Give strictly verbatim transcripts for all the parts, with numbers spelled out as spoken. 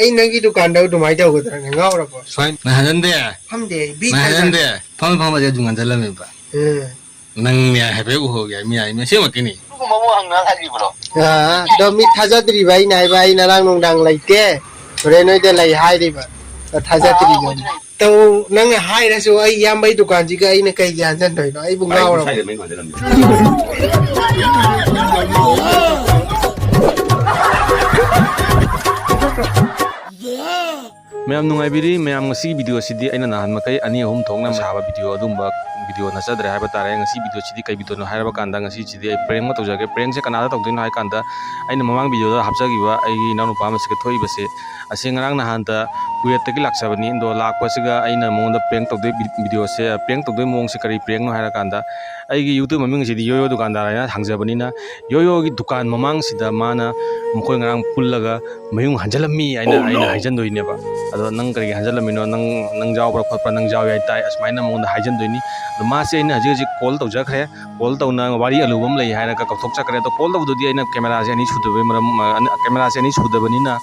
ꯑꯩ ꯅꯪꯒꯤ ꯗꯨꯀꯥꯟꯗ ꯑꯗꯨꯃꯥꯏꯅ ꯇꯧꯒꯗ꯭ꯔꯥ? ꯅꯪ ꯉꯥꯎꯔꯕꯣ? ꯁꯨꯃꯥꯏꯅ ꯉꯥꯏꯍꯟꯗꯦ꯫ ꯐꯝꯗꯦ, ꯕꯤ ꯉꯥꯏꯍꯟꯗꯦ꯫ ꯊꯥꯖꯗꯦ꯫ ꯐꯝ ꯐꯝꯃꯁꯦ ꯑꯗꯨꯝ ꯉꯥꯟꯁꯤꯜꯂꯝꯃꯦꯕ꯫ ꯎꯝ꯫ ꯅꯪꯅꯦ ꯍꯥꯏꯐꯦꯠ ꯎꯍꯧꯒꯦ, ꯃꯤ ꯍꯥꯏ, ꯃꯤ ꯑꯁꯦꯡꯕꯀꯤꯅꯤ꯫ ꯑꯗꯨꯒꯨꯝꯕ ꯑꯃꯨꯛ ꯍꯪꯉꯛꯑꯒ ꯍꯥꯏꯕꯤꯕ꯭ꯔꯣ? ꯑꯥ, ꯑꯗꯣ ꯃꯤ ꯊꯥꯖꯗ꯭ꯔꯤꯕ ꯑꯩꯅ ꯍꯥꯏꯕ, ꯑꯩ ꯉꯔꯥꯡ ꯅꯨꯡꯗꯥꯡ ꯂꯩꯇꯦ, ꯍꯣꯔꯦꯟ ꯅꯣꯏꯗ ꯂꯩ ꯍꯥꯏꯔꯤꯕ꯫ ꯑꯗꯣ ꯊꯥꯖꯗ꯭ꯔꯤꯕ꯫ ꯑꯥ, ꯇꯧ, ꯅꯪꯅ ꯍꯥꯏꯔꯁꯨ ꯑꯩ ꯏꯌꯥꯝꯕꯩ ꯗꯨꯀꯥꯟꯁꯤꯒ ꯑꯩꯅ ꯀꯩꯒꯤ ꯍꯟꯖꯟꯗꯣꯏꯅꯣ? ꯑꯩꯕꯨ ꯉꯥꯎꯔꯕꯣ? ꯃꯌꯥꯝ ꯅꯨꯡꯉꯥꯏꯕꯤꯔꯤ? ꯃꯌꯥꯝ, ꯉꯁꯤꯒꯤ video ꯁꯤꯗꯤ ꯑꯩꯅ ꯅꯍꯥꯟ ꯃꯈꯩ ꯑꯅꯤ ꯑꯍꯨꯝ ꯊꯣꯛꯅ ꯁꯥꯕ video, ꯑꯗꯨꯝꯕ video ꯅꯠꯆꯗ꯭ꯔꯦ ꯍꯥꯏꯕ ꯇꯥꯔꯦ꯫ ꯉꯁꯤ video ꯁꯤꯗꯤ ꯀꯩ video ꯅꯣ ꯍꯥꯏꯔꯕ ꯀꯥꯟꯗ, ꯉꯁꯤꯁꯤꯗꯤ ꯑꯩ prank ꯑꯃ ꯇꯧꯖꯔꯒꯦ꯫ Prank ꯁꯦ ꯀꯅꯥꯗ ꯇꯧꯗꯣꯏꯅꯣ ꯍꯥꯏ ꯀꯥꯟꯗ, ꯑꯩꯅ ꯃꯃꯥꯡ video ꯗ ꯍꯥꯞꯆꯈꯤꯕ ꯑꯩꯒꯤ ꯏꯅꯥꯎꯅꯨꯄꯥ ꯑꯃꯁꯤꯒ ꯊꯣꯛꯏꯕꯁꯦ, ꯑꯁꯤ ꯉꯔꯥꯡ ꯅꯍꯥꯟꯗ ꯀꯨꯋꯦꯠꯇꯒꯤ ꯂꯥꯛꯆꯕꯅꯤ꯫ ꯑꯗꯣ ꯂꯥꯛꯄꯁꯤꯒ ꯑꯩꯅ ꯃꯉꯣꯟꯗ prank ꯇꯧꯗꯣꯏ vi-, video ꯁꯦ, prank ꯇꯧꯗꯣꯏ ꯃꯑꯣꯡꯁꯦ ꯀꯔꯤ prank ꯅꯣ ꯍꯥꯏꯔ ꯀꯥꯟꯗ, ꯑꯩꯒꯤ YouTube ꯃꯃꯤꯡꯁꯤꯗꯤ ꯌꯣꯌꯣ ꯗꯨꯀꯥꯟꯗꯥꯔ ꯍꯥꯏꯅ ꯍꯥꯡꯖꯕꯅꯤꯅ, ꯌꯣꯌꯣꯒꯤ ꯗꯨꯀꯥꯟ ꯃꯃꯥꯡꯁꯤꯗ ꯃꯥꯅ ꯃꯈꯣꯏ ꯉꯔꯥꯡ ꯄꯨꯜꯂꯒ ꯃꯌꯨꯡ ꯍꯟꯖꯜꯂꯝꯃꯤ ꯍꯥꯏꯅ ꯑꯩꯅ ꯍꯥꯏꯖꯟꯗꯣꯏꯅꯦꯕ꯫ ꯑꯗꯣ "ꯅꯪ ꯀꯔꯤꯒꯤ ꯍꯟꯖꯜꯂꯝꯃꯤꯅꯣ? ꯅꯪ, ꯅꯪ ꯌꯥꯎꯕ꯭ꯔꯥ ꯈꯣꯠꯄ꯭ꯔꯥ? ꯅꯪ ꯌꯥꯎꯏ ꯍꯥꯏ ꯇꯥꯏ", ꯑꯁꯨꯃꯥꯏꯅ ꯃꯉꯣꯟꯗ ꯍꯥꯏꯖꯟꯗꯣꯏꯅꯤ꯫ ꯑꯗꯣ ꯃꯥꯁꯦ ꯑꯩꯅ ꯍꯧꯖꯤꯛ ꯍꯧꯖꯤꯛ call ꯇꯧꯖꯈ꯭ꯔꯦ꯫ Call ꯇꯧꯅ ꯋꯥꯔꯤ ꯑꯂꯨꯕ ꯑꯃ ꯂꯩ ꯍꯥꯏꯔꯒ ꯀꯥꯎꯊꯣꯛꯆꯈ꯭ꯔꯦ꯫ ꯑꯗꯣ call ꯇꯧꯕꯗꯨꯗꯤ ꯑꯩꯅ camera ꯁꯦ ꯑꯅꯤ ꯁꯨꯗꯕꯩ ꯃꯔꯝ, ꯑ, camera ꯁꯦ ꯑꯅꯤ ꯁꯨꯗꯕꯅꯤꯅ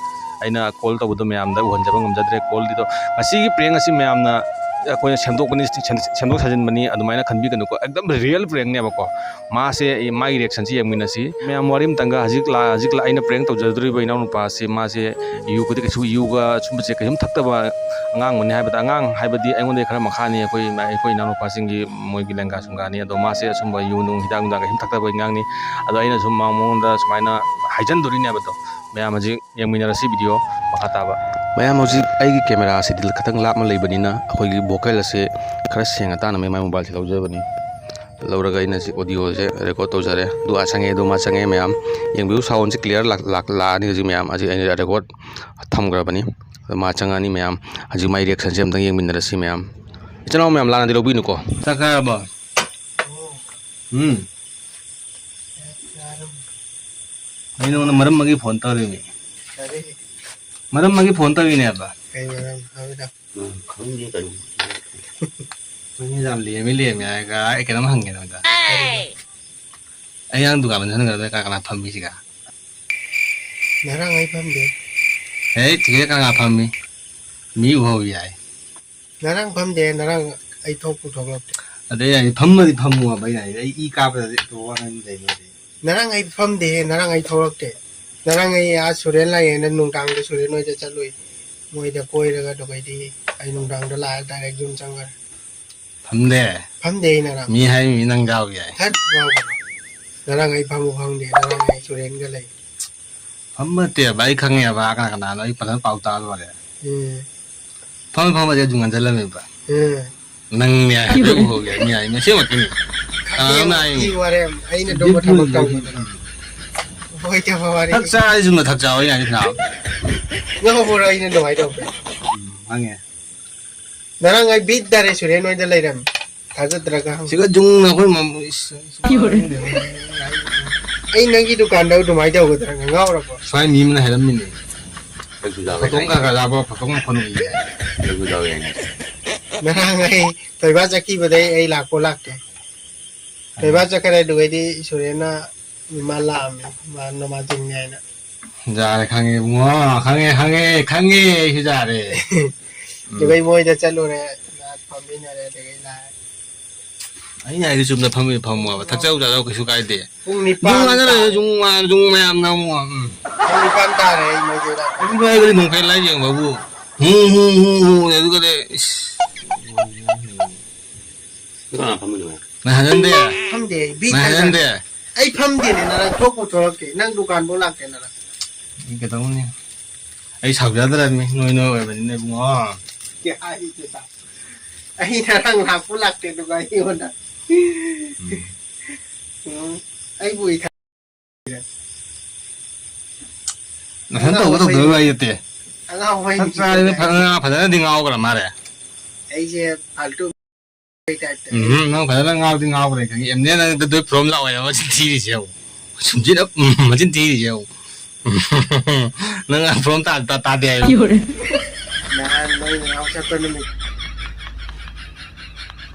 ꯑꯩꯅ call ꯇꯧꯕꯗꯣ ꯃꯌꯥꯝꯗ ꯎꯍꯟꯖꯕ ꯉꯝꯖꯗ꯭ꯔꯦ꯫ Call ꯗꯤꯗꯣ ꯉꯁꯤꯒꯤ prank ꯑꯁꯤ ꯃꯌꯥꯝꯅ ꯑꯩꯈꯣꯏꯅ ꯁꯦꯝꯗꯣꯛꯄꯅꯤ, ꯁꯦꯝ-, ꯁꯦꯝꯗꯣꯛ ꯁꯥꯖꯤꯟꯕꯅꯤ ꯑꯗꯨꯃꯥꯏꯅ ꯈꯟꯕꯤꯒꯅꯨꯀꯣ꯫ ꯑꯦꯛꯗꯝ real prank ꯅꯦꯕꯀꯣ꯫ ꯃꯥꯁꯦ, ꯃꯥꯒꯤ reaction ꯁꯤ ꯌꯦꯡꯃꯤꯟꯅꯁꯤ꯫ ꯃꯌꯥꯝ ꯋꯥꯔꯤ ꯑꯃꯇꯪꯒ, ꯍꯧꯖꯤꯛ ꯂꯥ-, ꯍꯧꯖꯤꯛ ꯂꯥ-, ꯑꯩꯅ prank ꯇꯧꯖꯗꯣꯔꯤꯕ ꯏꯅꯥꯎꯅꯨꯄꯥꯁꯤ, ꯃꯥꯁꯦ ꯌꯨ ꯈꯨꯗꯤꯡ ꯀꯩꯁꯨ, ꯌꯨꯒ ꯁꯨꯝꯕꯁꯦ ꯀꯩꯁꯨꯝ ꯊꯛꯇꯕ ꯑꯉꯥꯡ ꯑꯃꯅꯤ ꯍꯥꯏꯕꯗ, ꯑꯉꯥꯡ ꯍꯥꯏꯕꯗꯤ ꯑꯩꯉꯣꯟꯗꯒꯤ ꯈꯔ ꯃꯈꯥꯅꯤ, ꯑꯩꯈꯣꯏ ꯏꯃꯥ-, ꯑꯩꯈꯣꯏ ꯏꯅꯥꯎꯅꯨꯄꯥꯁꯤꯡꯒꯤ ꯃꯣꯏꯒꯤ ꯂꯦꯡꯒꯥ ꯁꯨꯡꯒꯥꯅꯤ꯫ ꯑꯗꯣ ꯃꯥꯁꯦ ꯑꯁꯨꯝꯕ ꯌꯨ ꯅꯨꯡ ꯍꯤꯗꯥꯛ ꯅꯨꯡꯗꯥꯛ ꯀꯩꯁꯨꯝ ꯊꯛꯇꯕ ꯑꯉꯥꯡꯅꯤ꯫ ꯑꯗꯣ ꯑꯩꯅ ꯁꯨꯝ ꯃꯉꯣꯟꯗ ꯁꯨꯃꯥꯏꯅ ꯍꯥꯏꯖꯟꯗꯣꯔꯤꯅꯦꯕ꯫ ꯑꯗꯣ ꯃꯌꯥꯝ ꯍꯧꯖꯤꯛ ꯌꯦꯡꯃꯤꯟꯅꯔꯁꯤ video ꯃꯈꯥ ꯇꯥꯕ꯫ ꯃꯌꯥꯝ, ꯍꯧꯖꯤꯛ ꯑꯩꯒꯤ camera ꯁꯤꯗꯤ ꯈꯤꯇꯪ ꯂꯥꯞꯅ ꯂꯩꯕꯅꯤꯅ ꯑꯩꯈꯣꯏꯒꯤ vocal ꯑꯁꯦ ꯈꯔ ꯁꯦꯡꯅ ꯇꯥꯅꯕ ꯃꯥꯏ mobile ꯁꯦ ꯂꯧꯖꯕꯅꯤ꯫ ꯂꯧꯔꯒ ꯑꯩꯅ ꯁꯤ audio ꯁꯦ record ꯇꯧꯖꯔꯦ꯫ ꯑꯗꯨ ꯑꯥ ꯆꯪꯉꯦ, ꯑꯗꯨ ꯃꯥ ꯆꯪꯉꯦ ꯃꯌꯥꯝ꯫ ꯌꯦꯡꯕꯤꯌꯨ, sound ꯁꯦ clear ꯂꯥꯛ-, ꯂꯥꯛ-, ꯂꯥꯛꯑꯅꯤ ꯍꯧꯖꯤꯛ ꯃꯌꯥꯝ꯫ ꯍꯧꯖꯤꯛ ꯑꯩꯅ record ꯊꯝꯈ꯭ꯔꯕꯅꯤ꯫ ꯑꯗꯨ ꯃꯥ ꯆꯪꯉꯛꯑꯅꯤ ꯃꯌꯥꯝ꯫ ꯍꯧꯖꯤꯛ ꯃꯥꯏ reaction ꯁꯦ ꯑꯝꯇꯪ ꯌꯦꯡꯃꯤꯟꯅꯔꯁꯤ ꯃꯌꯥꯝ꯫ ꯏꯆꯤꯟ ꯏꯅꯥꯎ ꯃꯌꯥꯝ ꯂꯥꯟꯅꯗꯤ ꯂꯧꯕꯤꯅꯨꯀꯣ꯫ ꯆꯥꯛ ꯆꯥꯔꯕꯣ? ꯎꯝ꯫ ꯑꯩ ꯅꯉꯣꯟꯗ ꯃꯔꯝ ꯑꯃꯒꯤ phone ꯇꯧꯔꯤꯅꯤ꯫ ꯀꯔꯤ? ꯃꯔꯝ ꯑꯃꯒꯤ phone ꯇꯧꯔꯤꯅꯦꯕ꯫ ꯀꯩ ꯃꯔꯝ? ꯍꯥꯏꯕꯗ? ꯎꯝ, ꯈꯪꯗꯦ ꯀꯩꯅꯣ꯫ ꯅꯪꯁꯦ ꯌꯥꯝ ꯂꯦꯝꯃꯤ, ꯂꯦꯝꯃꯤ ꯍꯥꯏꯔꯒ ꯑꯩ ꯀꯩꯅꯣꯝ ꯍꯪꯒꯦ ꯅꯉꯣꯟꯗ꯫ ꯀꯔꯤꯅꯣ? ꯑꯩ ꯉꯔꯥꯡ ꯗꯨꯀꯥꯟ ꯃꯅꯨꯡ ꯆꯪꯈ꯭ꯔꯗ ꯀꯅꯥ ꯀꯅꯥ ꯐꯝꯃꯤ ꯁꯤꯒ? ꯉꯔꯥꯡ ꯑꯩ ꯐꯝꯗꯦ꯫ ꯑꯦ, ꯇꯤꯀꯦꯠ ꯀꯅꯥ ꯐꯝꯃꯤ? ꯃꯤ ꯎꯍꯧ ꯌꯥꯏ꯫ ꯉꯔꯥꯡ ꯐꯝꯗꯦ, ꯉꯔꯥꯡ ꯑꯩ ꯊꯣꯛꯄꯨ ꯊꯣꯛꯂꯛꯇꯦ꯫ ꯑꯗꯩ ꯑꯩ ꯐꯝꯃꯗꯤ ꯐꯝꯃꯣ ꯍꯥꯏꯕ ꯑꯩꯅ ꯍꯥꯏꯗꯤ, ꯑꯩ ꯏ ꯀꯥꯕꯗꯗꯤ ꯇꯣꯛꯑꯣ ꯅꯪ ꯂꯩꯕꯗꯤ꯫ ꯉꯔꯥꯡ ꯑꯩ ꯐꯝꯗꯦꯍꯦ, ꯉꯔꯥꯡ ꯑꯩ ꯊꯣꯛꯂꯛꯇꯦ꯫ ꯉꯔꯥꯡ ꯑꯩ ꯑꯥ ꯁꯨꯔꯦꯟ ꯂꯥꯛꯑꯦꯅ ꯅꯨꯡꯗꯥꯡꯗ ꯁꯨꯔꯦꯟ ꯍꯣꯏꯗ ꯆꯠꯂꯨꯏ꯫ ꯃꯣꯏꯗ ꯀꯣꯏꯔꯒ ꯑꯗꯨꯒꯩꯗꯤ ꯑꯩ ꯅꯨꯡꯗꯥꯡꯗ ꯂꯥꯛꯑ direct ꯌꯨꯝ ꯆꯪꯈ꯭ꯔꯦ꯫ ꯐꯝꯗꯦ? ꯐꯝꯗꯦ ꯑꯩ ꯉꯔꯥꯡ꯫ ꯃꯤ ꯍꯥꯏ ꯃꯤ ꯅꯪ ꯌꯥꯎ ꯌꯥꯏ꯫ ꯊꯠ ꯌꯥꯎꯕ꯭ꯔꯣ? ꯉꯔꯥꯡ ꯑꯩ ꯐꯝꯕ ꯐꯝꯗꯦ, ꯉꯔꯥꯡ ꯑꯩ ꯁꯨꯔꯦꯟꯒ ꯂꯩ꯫ ꯐꯝꯕ ꯅꯠꯇꯦꯕ, ꯑꯩ ꯈꯪꯉꯦꯕ ꯀꯅꯥ ꯀꯅꯥꯅꯣ, ꯑꯩ ꯐꯖꯅ ꯄꯥꯎ ꯇꯥ ꯂꯣꯏꯔꯦ꯫ ꯎꯝ꯫ ꯐꯝ ꯐꯝꯕꯗꯤ ꯑꯗꯨꯝ ꯉꯟꯖꯜꯂꯝꯃꯦꯕ꯫ ꯎꯝ꯫ ꯅꯪꯅꯦ ꯍꯥꯏꯕ ꯎꯍꯧꯒꯦ, ꯃꯤ ꯍꯥꯏ, ꯃꯤ ꯑꯁꯦꯡꯕꯀꯤꯅꯤ꯫ ꯀꯅꯥꯅꯣꯝꯅ ꯍꯥꯏ꯫ ꯋꯥꯔꯦꯝ, ꯑꯩꯅ ꯑꯗꯨꯝꯕ ꯊꯕꯛ ꯇꯧꯕꯗꯣ꯫ ꯍꯣꯏ, ꯊꯕꯛ ꯋꯥꯔꯤ꯫ ꯊꯛ ꯆꯥꯔꯗꯤ ꯆꯨꯝꯅ ꯊꯛ ꯆꯥꯕ ꯌꯥꯅꯤ ꯀꯅꯥ? ꯉꯥꯎꯕ꯭ꯔꯣ ꯑꯩꯅ ꯑꯗꯨꯃꯥꯏꯅ ꯇꯧꯕ? ꯎꯝ, ꯈꯪꯉꯦ꯫ ꯉꯔꯥꯡ ꯑꯩ ꯕꯤꯠ ꯇꯥꯔꯦ, ꯁꯨꯔꯦꯟ ꯍꯣꯏꯗ ꯂꯩꯔꯝꯃꯦ꯫ ꯊꯥꯖꯗ꯭ꯔꯒ ꯍꯪꯉꯨ꯫ ꯁꯤꯒ ꯖꯨꯡ ꯑꯩꯈꯣꯏ ꯃꯝ-, ꯏꯁ, ꯏꯁ, ꯑꯩ ꯅꯪꯒꯤ ꯗꯨꯀꯥꯟꯗ ꯑꯗꯨꯃꯥꯏꯅ ꯇꯧꯒꯗ꯭ꯔꯥ? ꯉꯥꯎꯔꯕꯣ? ꯁ꯭ꯋꯥꯏ ꯃꯤ ꯑꯃꯅ ꯍꯥꯏꯔꯝꯃꯤꯅꯦ꯫ ꯐꯣꯇꯣ ꯀꯥ ꯀꯥ ꯂꯥꯛꯄ, ꯐꯣꯇꯣ ꯃꯈꯣꯟ ꯎꯏꯌꯦ꯫ ꯉꯔꯥꯡ ꯑꯩ ꯊꯣꯏꯕ ꯆꯠꯈꯤꯕꯗꯩ ꯑꯩ ꯂꯥꯛꯄ ꯂꯥꯛꯇꯦ꯫ ꯊꯣꯏꯕ ꯆꯠꯈ꯭ꯔꯦ, ꯑꯗꯨꯒꯩꯗꯤ ꯁꯨꯔꯦꯟꯅ ꯃꯥ ꯂꯥꯛꯑꯝꯃꯦ, ꯃꯥ ꯅꯣꯡꯃꯥꯏꯖꯤꯡꯅꯤ ꯍꯥꯏꯅ꯫ ꯌꯥꯔꯦ, ꯈꯪꯉꯦ ꯏꯕꯨꯡꯉꯣ, ꯈꯪꯉꯦ, ꯈꯪꯉꯦ, ꯈꯪꯉꯦ, ꯑꯩꯁꯨ ꯌꯥꯔꯦ꯫ ꯎꯝ꯫ ꯑꯗꯨꯒꯩ ꯃꯣꯏꯗ ꯆꯠꯂꯨꯔꯦ, ꯉꯥꯏꯍꯥꯛ ꯐꯝꯃꯤꯟꯅꯔꯦ, ꯑꯗꯨꯗꯒꯤ ꯂꯥꯛꯑꯦ꯫ ꯑꯩꯅ ꯍꯥꯏꯗꯤ ꯆꯨꯝꯅ ꯐꯝꯃꯤ ꯐꯝꯃꯣꯕ, ꯊꯛꯆꯧ ꯆꯥꯖꯧ ꯀꯩꯁꯨ ꯀꯥꯏꯗꯦ꯫ ꯄꯨꯡ ꯅꯤꯄꯥꯟ ꯖꯨꯡ ꯃꯥꯅ ꯇꯥꯔꯦ꯫ ꯖꯨꯡ ꯃꯥꯅ ꯖꯨꯡ ꯃꯌꯥꯝꯅ ꯑꯃꯨꯛ, ꯎꯝ꯫ ꯄꯨꯡ ꯅꯤꯄꯥꯟ ꯇꯥꯔꯦ ꯑꯩ ꯃꯣꯏꯗ ꯂꯥꯛꯄ꯫ ꯑꯗꯨ ꯅꯣꯏꯒꯗꯤ ꯅꯣꯡꯐꯩ live ꯌꯦꯡꯕꯕꯨ ꯍꯨ ꯍꯨ ꯍꯨ ꯍꯨ ꯑꯗꯨꯒꯗꯤ ꯏꯁ꯫ ꯀꯅꯥ ꯐꯝꯃꯤꯅꯣ? ꯅꯪ ꯍꯟꯖꯟꯗꯦ? ꯐꯝꯗꯦ, ꯑꯩ ꯕꯤꯠ ꯅꯪ ꯍꯟꯖꯟꯗꯦ? ꯑꯩ ꯐꯝꯗꯦꯅꯦ, ꯅꯪ ꯊꯣꯛꯄꯨ ꯊꯣꯛꯂꯛꯇꯦ, ꯅꯪ ꯗꯨꯀꯥꯟꯐꯧ ꯂꯥꯛꯇꯦ ꯅꯪ꯫ ꯑꯩ ꯀꯩꯗꯧꯅꯤ? ꯑꯩ ꯁꯥꯎꯖꯗ꯭ꯔꯕꯅꯤ, ꯅꯣꯏ ꯅꯣꯏ ꯑꯣꯏꯕꯅꯤꯅ ꯏꯕꯨꯡꯉꯣ꯫ ꯀꯩ ꯍꯥꯏꯔꯤꯒꯦ? ꯑꯩ ꯉꯔꯥꯡ ꯂꯥꯛꯄꯨ ꯂꯥꯛꯇꯦ ꯑꯗꯨꯒ ꯑꯩꯉꯣꯟꯗ꯫ ꯎꯝ꯫ ꯎꯝ, ꯑꯩꯕꯨ ꯏꯊꯥ- ꯅꯊꯟ ꯇꯧꯕ ꯇꯧꯗꯕ ꯋꯥꯔꯤ ꯅꯠꯇꯦ꯫ ꯑꯉꯥꯎꯕ ꯆꯞ ꯆꯥꯔꯦ, ꯍꯩꯅꯤꯡꯉꯤꯁꯦ꯫ ꯐꯖꯅ, ꯐꯖꯅꯗꯤ ꯉꯥꯎꯈ꯭ꯔ ꯃꯥꯜꯂꯦ꯫ ꯑꯩꯁꯦ ꯐꯥꯜꯇꯨ ꯇꯥꯏꯞꯇ꯫ ꯎꯝ, ꯅꯪ ꯐꯖꯅ ꯉꯥꯎꯗꯤ ꯉꯥꯎꯈ꯭ꯔꯦ ꯈꯪꯉꯤ꯫ ꯑꯦꯝꯅꯦ ꯅꯪ ꯑꯗꯨ ꯐꯤꯕꯝ ꯂꯥꯛꯑꯣꯏ ꯃꯆꯤꯟ ꯊꯤꯔꯤꯁꯦ ꯌꯦꯡꯉꯨ꯫ ꯁꯨꯝꯖꯤꯠ ꯑꯞ-, ꯎꯝ, ꯃꯆꯤꯟ ꯊꯤꯔꯤꯁꯦ ꯌꯦꯡꯉꯨ꯫ ꯅꯪ ꯐꯤꯕꯝ ꯇꯥ-, ꯇꯥ-, ꯇꯥꯗꯦ ꯍꯥꯏꯌꯨ꯫ ꯅꯍꯥꯟ ꯅꯣꯏ ꯅꯅꯥꯎ ꯆꯠꯄ ꯅꯨꯃꯤꯠ꯫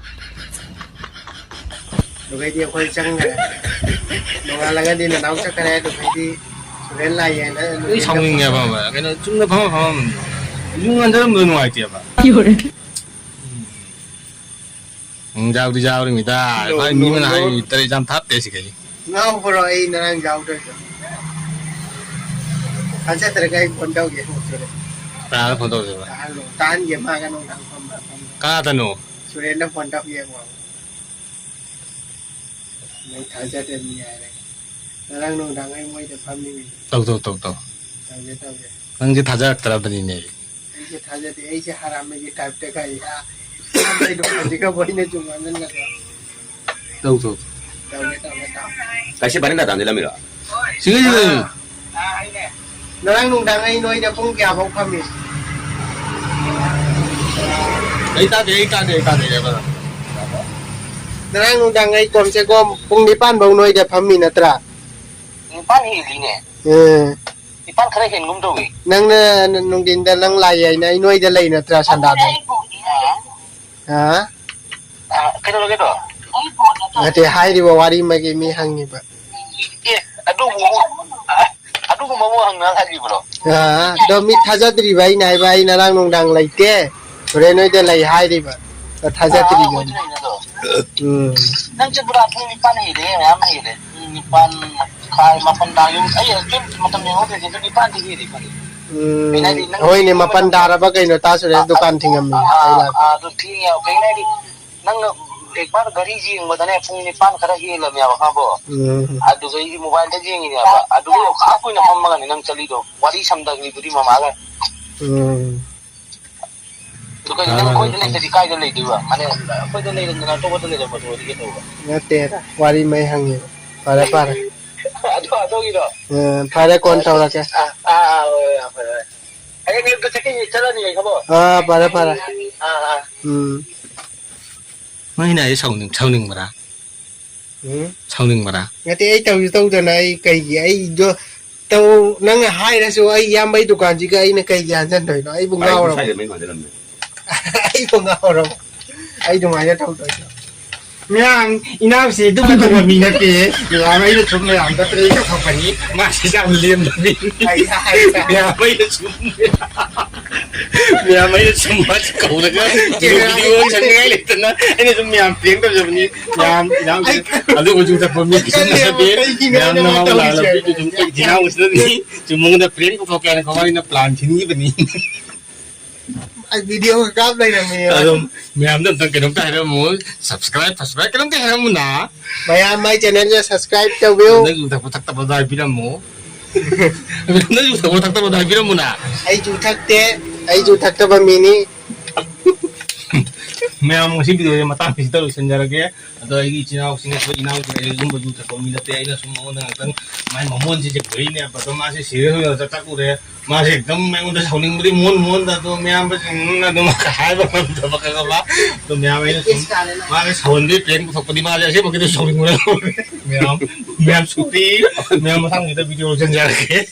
ꯑꯗꯨꯒꯩꯗꯤ ꯑꯩꯈꯣꯏ ꯆꯪꯈ꯭ꯔꯦ꯫ ꯅꯣꯡꯉꯥꯜꯂꯒꯗꯤ ꯅꯅꯥꯎ ꯆꯠꯈ꯭ꯔꯦ꯫ ꯑꯗꯨꯒꯩꯗꯤ ꯍꯣꯔꯦꯟ ꯂꯥꯛꯑꯦꯅ ꯑꯩ ꯁꯥꯎꯅꯤꯡꯉꯦꯕ, ꯈꯪꯕ꯭ꯔꯥ? ꯀꯩꯅꯣ, ꯆꯨꯝꯅ ꯐꯝꯃ ꯐꯝꯃ ꯌꯨꯝ ꯉꯟꯖꯔꯝꯕꯗꯣ ꯅꯨꯡꯉꯥꯏꯇꯦꯕ꯫ ꯎꯝ, ꯌꯥꯎꯗꯤ ꯌꯥꯎꯔꯤꯃꯤꯗ꯫ ꯅꯣ, ꯈ꯭ꯋꯥꯏ ꯃꯤ ꯅꯣ, ꯑꯃꯅ ꯅꯣ꯫ ꯍꯥꯏꯔꯤ, ꯇꯔꯦꯠ ꯌꯥꯝ ꯊꯥꯞꯇꯦ ꯁꯤ ꯀꯩ꯫ ꯉꯥꯎꯕ꯭ꯔꯣ ꯑꯩ ꯉꯔꯥꯡ ꯌꯥꯎꯗꯣꯏꯗꯣ? ꯊꯥꯖꯗ꯭ꯔꯒ ꯑꯩ ꯐꯣꯟ ꯇꯧꯒꯦ, ꯁꯣꯛꯆꯔꯦ꯫ ꯀꯅꯥꯗ ꯐꯣꯟ ꯇꯧꯗꯣꯏꯕ? ꯇꯥꯍꯜꯂꯣ, ꯇꯥꯍꯟꯒꯦ, ꯃꯥꯒ ꯅꯨꯡꯗꯥꯡ ꯐꯝꯕ꯭ꯔꯥ ꯐꯝꯕ꯭ꯔꯥ꯫ ꯀꯅꯥꯗꯅꯣ? ꯁꯨꯔꯦꯟꯗ ꯐꯣꯟ ꯇꯧꯒꯦ, ꯌꯦꯡꯉꯣ꯫ ꯃꯣꯏ ꯊꯥꯖꯗ꯭ꯔꯗꯤ ꯌꯥꯔꯦ꯫ ꯉꯔꯥꯡ ꯅꯨꯡꯗꯥꯡ ꯑꯩ ꯃꯣꯏꯗ ꯐꯝꯃꯤꯉꯩꯗ꯫ ꯇꯧ, ꯇꯧ, ꯇꯧ, ꯇꯧ꯫ ꯇꯧꯒꯦ, ꯇꯧꯒꯦ꯫ ꯅꯪꯁꯦ ꯊꯥꯖꯔꯛꯇ꯭ꯔꯕꯅꯤꯅꯦ꯫ ꯑꯩꯁꯦ ꯊꯥꯖꯗꯦ꯫ ꯑꯩꯁꯦ ꯍꯔꯥꯝꯅꯒꯤ ꯇꯥꯏꯞꯇ ꯀꯔꯤ, ꯑꯥ, ꯑꯩꯗꯣ ꯍꯧꯖꯤꯛꯀ ꯃꯣꯏꯅ ꯆꯨꯝ ꯉꯥꯡꯍꯜꯂꯒ꯫ ꯇꯧ, ꯇꯧ꯫ ꯇꯧꯒꯦ, ꯇꯧꯒꯦ, ꯇꯧꯒꯦ꯫ ꯀꯥꯏꯁꯤ ꯕꯥꯔꯦꯟꯗꯥ ꯇꯥꯟꯁꯤꯜꯂꯝꯃꯤꯔꯣ? ꯁꯤꯒꯤꯁꯤꯗ꯫ ꯑꯥ꯫ ꯉꯔꯥꯡ ꯅꯨꯡꯗꯥꯡ ꯑꯩ ꯅꯣꯏꯗ ꯄꯨꯡ ꯀꯌꯥꯐꯥꯎ ꯐꯝꯃꯤ? ꯑꯩ ꯇꯥꯗꯦ, ꯑꯩ ꯇꯥꯗꯦ, ꯑꯩ ꯇꯥꯗꯦ, ꯍꯥꯏꯕ꯫ ꯉꯔꯥꯡ ꯅꯨꯡꯗꯥꯡ ꯑꯩ ꯀꯣꯝꯁꯦ ꯀꯣꯝ ꯄꯨꯡ ꯅꯤꯄꯥꯟ ꯐꯥꯎ ꯅꯣꯏꯗ ꯐꯝꯃꯤ ꯅꯠꯇ꯭ꯔꯥ? ꯅꯤꯄꯥꯟ ꯍꯦꯜꯂꯤꯅꯦ꯫ ꯑꯦ꯫ ꯅꯤꯄꯥꯟ ꯈꯔ ꯍꯦꯟꯒꯨꯝ ꯇꯧꯏ꯫ ꯅꯪꯅ ꯅꯨꯡꯊꯤꯟꯗ ꯅꯪ ꯂꯥꯛꯏ ꯍꯥꯏꯅ ꯑꯩ ꯅꯣꯏꯗ ꯂꯩ ꯅꯠꯇ꯭ꯔꯥ ꯁꯟꯗꯥꯗ? ꯑꯥ꯫ ꯑꯥ? ꯑꯥ, ꯀꯩꯗꯧꯔꯒꯦꯗꯣ? ꯅꯠꯇꯦ, ꯍꯥꯏꯔꯤꯕ ꯋꯥꯔꯤ ꯑꯃꯒꯤ ꯃꯤ ꯍꯪꯉꯤꯕ꯫ ꯑꯦ, ꯑꯗꯨꯕꯨ, ꯑ, ꯑꯗꯨꯒꯨꯝꯕ ꯑꯃ ꯍꯪꯅꯔꯛꯂꯤꯕ꯭ꯔꯣ? ꯑꯥ, ꯑꯗꯣ ꯃꯤ ꯊꯥꯖꯗ꯭ꯔꯤꯕ ꯑꯩꯅ ꯍꯥꯏꯕ, ꯑꯩ ꯉꯔꯥꯡ ꯅꯨꯡꯗꯥꯡ ꯂꯩꯇꯦ, ꯍꯣꯔꯦꯟ ꯅꯣꯏꯗ ꯂꯩ ꯍꯥꯏꯔꯤꯕ꯫ ꯑꯗꯣ ꯊꯥꯖꯗ꯭ꯔꯤꯕ꯫ ꯑꯥ, ꯍꯣꯏ, ꯍꯣꯏ, ꯍꯣꯏ꯫ ꯎꯝ꯫ ꯅꯪꯁꯦ ꯄꯨꯔꯥ ꯄꯨꯡ ꯅꯤꯄꯥꯟ ꯍꯦꯜꯂꯦ, ꯃꯌꯥꯝ ꯍꯦꯜꯂꯦ꯫ ꯄꯨꯡ ꯅꯤꯄꯥꯟ ꯃꯈꯥꯏ, ꯃꯥꯄꯟ ꯇꯥ ꯌꯨꯝ, ꯑꯩ ꯍꯧꯖꯤꯛ ꯃꯇꯝ ꯌꯦꯡꯍꯧꯗ꯭ꯔꯗꯤ ꯄꯨꯡ ꯅꯤꯄꯥꯟꯗꯤ ꯍꯦꯜꯂꯦ ꯈꯜꯂꯤ꯫ ꯎꯝ, ꯀꯩꯅꯣ ꯍꯥꯏꯗꯤ ꯅꯪ ꯍꯣꯏꯅꯦ, ꯃꯥꯄꯟ ꯇꯥꯔꯕ ꯀꯩꯅꯣ, ꯇꯥ ꯁꯨꯔꯦꯁ ꯗꯨꯀꯥꯟ ꯊꯤꯡꯉꯝꯃꯤꯅꯦ, ꯑꯥ, ꯑꯩ ꯂꯥꯛꯄ꯫ ꯑꯥ, ꯑꯗꯨ ꯊꯦꯡꯉꯦ ꯍꯥꯏꯕ꯫ ꯀꯩꯅꯣ ꯍꯥꯏꯗꯤ ꯅꯪꯅ ꯕ꯭ꯔꯦꯛꯐꯥꯁ ꯘꯔꯤ ꯌꯦꯡꯕꯗꯅꯦ ꯄꯨꯡ ꯅꯤꯄꯥꯟ ꯈꯔ ꯍꯦꯜꯂꯝꯃꯦꯕ, ꯈꯪꯉꯕꯣ? ꯎꯝ꯫ ꯑꯗꯨꯒ ꯑꯩꯗꯤ ꯃꯣꯕꯥꯏꯜꯗ ꯌꯦꯡꯉꯤꯅꯦꯕ꯫ ꯑꯗꯨꯒ ꯈꯥ ꯀꯨꯏꯅ ꯐꯝꯃꯒꯅꯤ ꯅꯪ ꯆꯠꯂꯤꯗꯣ꯫ ꯋꯥꯔꯤ ꯁꯝꯗꯈ꯭ꯔꯤꯗꯨꯗꯤ ꯃꯃꯥꯒ꯫ ꯎꯝ꯫ ꯑꯗꯨ ꯀꯩꯅꯣ, ꯅꯪ ꯑꯩꯈꯣꯏꯗ ꯂꯩꯇ꯭ꯔꯗꯤ ꯀꯥꯏꯗ ꯂꯩꯗꯣꯏꯕ? ꯃꯥꯅꯦ, ꯑꯩꯈꯣꯏꯗ ꯂꯩꯔꯝꯗꯅ ꯑꯇꯣꯞꯄꯗ ꯂꯩꯔꯝꯕꯗꯣ ꯑꯣꯏꯗꯤ ꯀꯩꯗꯧꯕ? ꯅꯠꯇꯦꯗ, ꯋꯥꯔꯤ ꯃꯩ ꯍꯪꯉꯤꯕ꯫ ꯐꯔꯦ, ꯐꯔꯦ꯫ ꯑꯗꯨ, ꯑꯗꯨꯒꯤꯗꯣ? ꯎꯝ, ꯐꯔꯦ, ꯀꯣꯟ ꯇꯧꯔꯛꯀꯦ꯫ ꯑꯥ, ꯑꯥ, ꯑꯥ, ꯍꯣꯏ, ꯍꯣꯏ, ꯍꯣꯏ꯫ ꯍꯌꯦꯡ ꯑꯌꯨꯛꯇ ꯆꯠꯀꯅꯤ, ꯆꯠꯂꯅꯤ ꯑꯩ ꯊꯕꯛ꯫ ꯑꯥ, ꯐꯔꯦ, ꯐꯔꯦ꯫ ꯑꯥ, ꯑꯥ꯫ ꯎꯝ꯫ ꯃꯣꯏꯅ ꯑꯩ ꯁꯥꯎꯅꯤꯡ-, ꯁꯥꯎꯅꯤꯡꯕ꯭ꯔꯥ? ꯎꯝ? ꯁꯥꯎꯅꯤꯡꯕ꯭ꯔꯥ? ꯅꯠꯇꯦ, ꯑꯩ ꯇꯧꯁꯨ ꯇꯧꯗꯅ ꯑꯩ ꯀꯩꯒꯤ, ꯑꯩꯗꯣ ꯇꯧ-, ꯅꯪꯅ ꯍꯥꯏꯔꯁꯨ ꯑꯩ ꯏꯌꯥꯝꯕꯩ ꯗꯨꯀꯥꯟꯁꯤꯒ ꯑꯩꯅ ꯀꯩꯒꯤ ꯍꯟꯖꯟꯗꯣꯏꯅꯣ? ꯑꯩꯕꯨ ꯚꯥꯏ, ꯉꯥꯎꯔꯕꯣ? ꯉꯁꯥꯏꯗ ꯃꯩ ꯉꯥꯟꯖꯜꯂꯝꯃꯦ꯫ ꯑꯩꯕꯨ ꯉꯥꯎꯔꯕꯣ? ꯑꯩ ꯑꯗꯨꯃꯥꯏꯅ ꯇꯧꯗꯣꯏꯅꯣ? ꯃꯌꯥꯝ, ꯏꯅꯥꯎꯁꯦ ꯑꯗꯨꯝ ꯇꯧꯕ ꯃꯤ ꯅꯠꯇꯦ꯫ ꯃꯌꯥꯝ, ꯑꯩꯅ ꯁꯨꯝ ꯃꯌꯥꯝꯗ ꯄ꯭ꯔꯦꯡ ꯇꯧꯊꯣꯛꯄꯅꯤ꯫ ꯃꯥꯁꯤ ꯌꯥꯝ ꯂꯦꯝꯕ ꯃꯤꯅꯤ꯫ ꯃꯌꯥꯝ, ꯑꯩꯅ ꯁꯨꯝ, ꯃꯌꯥꯝ, ꯑꯩꯅ ꯁꯨꯝ ꯃꯥꯁꯤ ꯀꯧꯔꯒ ꯚꯤꯗꯤꯑꯣ ꯁꯦꯝꯅꯤꯡꯉꯥꯏ ꯂꯩꯇꯅ ꯑꯩꯅ ꯁꯨꯝ ꯃꯌꯥꯝ ꯄ꯭ꯔꯦꯡ ꯇꯧꯖꯕꯅꯤ꯫ ꯃꯌꯥꯝ, ꯏꯅꯥꯎꯁꯦ ꯑꯗꯨ ꯍꯧꯖꯤꯛ ꯆꯠꯄ ꯃꯤ ꯀꯩꯁꯨ ꯅꯠꯇꯦ꯫ ꯃꯌꯥꯝꯅ ꯃꯥꯕꯨ ꯂꯥꯜꯂꯝꯕꯤꯗꯨ ꯁꯨꯝ ꯏꯆꯤꯟ ꯏꯅꯥꯎꯁꯤꯅꯅꯤ꯫ ꯆꯨꯝꯃꯨꯡꯗ ꯄ꯭ꯔꯦꯡ ꯇꯧꯊꯣꯛꯀꯦ ꯍꯥꯏꯅ ꯀꯃꯥꯏꯅ ꯄ꯭ꯂꯥꯟ ꯁꯤꯟꯈꯤꯕꯅꯤ꯫ ꯑꯩ ꯚꯤꯗꯤꯑꯣ ꯀꯥꯞ ꯂꯩꯔꯝꯃꯦ꯫ ꯑꯗꯨꯝ ꯃꯌꯥꯝꯗ ꯑꯝꯇꯪ ꯀꯩꯅꯣꯝꯇ ꯍꯥꯏꯔꯝꯃꯨ꯫ ꯁꯕꯁꯀ꯭ꯔꯥꯏꯕ, ꯁꯕꯁꯀ꯭ꯔꯥꯏꯕ ꯀꯩꯅꯣꯝꯇ ꯍꯥꯏꯔꯝꯃꯨꯅ꯫ ꯃꯌꯥꯝ ꯃꯥꯏ ꯆꯦꯅꯦꯜꯁꯦ ꯁꯕꯁꯀ꯭ꯔꯥꯏꯕ ꯇꯧꯕꯤꯌꯨ꯫ ꯅꯪ ꯌꯨ ꯊꯛꯄ ꯊꯛꯇꯕꯗꯣ ꯍꯥꯏꯕꯤꯔꯝꯃꯨ꯫ ꯅꯪ ꯌꯨ ꯊꯛꯄ ꯊꯛꯇꯕꯗꯣ ꯍꯥꯏꯕꯤꯔꯝꯃꯨꯅ꯫ ꯑꯩ ꯌꯨ ꯊꯛꯇꯦ꯫ ꯑꯩ ꯌꯨ ꯊꯛꯇꯕ ꯃꯤꯅꯤ꯫ ꯃꯌꯥꯝ, ꯉꯁꯤ ꯚꯤꯗꯤꯑꯣꯁꯦ ꯃꯇꯥꯡ ꯑꯁꯤꯗ ꯂꯣꯏꯁꯤꯟꯖꯔꯒꯦ꯫ ꯑꯗꯣ ꯑꯩꯒꯤ ꯏꯆꯤꯟ ꯏꯅꯥꯎꯁꯤꯡ, ꯑꯩꯈꯣꯏ ꯏꯅꯥꯎꯁꯤꯡ, ꯑꯩꯒꯨꯝꯕ ꯌꯨ ꯊꯛꯄ ꯃꯤ ꯅꯠꯇꯦ꯫ ꯑꯩꯅ ꯁꯨꯝ ꯃꯉꯣꯟꯗ ꯉꯥꯛꯇꯪ ꯃꯥꯏ ꯃꯃꯣꯟꯁꯤꯡꯁꯦ ꯐꯨꯏꯅꯦꯕ꯫ ꯑꯗꯣ ꯃꯥꯁꯦ ꯁꯤꯔꯤꯌꯁ ꯑꯣꯏꯅ ꯆꯠꯂꯨꯔꯦ꯫ ꯃꯥꯁꯦ ꯑꯗꯨꯝ ꯑꯩꯉꯣꯟꯗ ꯁꯥꯎꯅꯤꯡꯕꯗꯤ ꯃꯣꯟ ꯃꯣꯟꯗ, ꯑꯗꯣ ꯃꯌꯥꯝꯕꯁꯤꯡꯅ ꯑꯗꯨꯝ ꯍꯥꯏꯕ ꯉꯝꯗꯕ ꯈꯪꯉꯕ꯫ ꯑꯗꯣ ꯃꯌꯥꯝ, ꯑꯩꯅ ꯁꯨꯝ ꯃꯥꯁꯦ ꯁꯥꯎꯍꯟꯕꯤ ꯄ꯭ꯔꯦꯡ ꯄꯨꯊꯣꯛꯄꯗꯤ ꯃꯥꯁꯦ ꯑꯁꯦꯡꯕꯒꯤꯗꯤ ꯁꯥꯎꯅꯤꯡꯕꯅ ꯂꯣꯏꯔꯦ꯫ ꯃꯌꯥꯝ, ꯃꯌꯥꯝ ꯁꯨꯇꯤ, ꯃꯌꯥꯝ ꯃꯊꯪꯒꯤꯗ ꯚꯤꯗꯤꯑꯣ ꯁꯦꯝꯖꯔꯛꯀꯦ꯫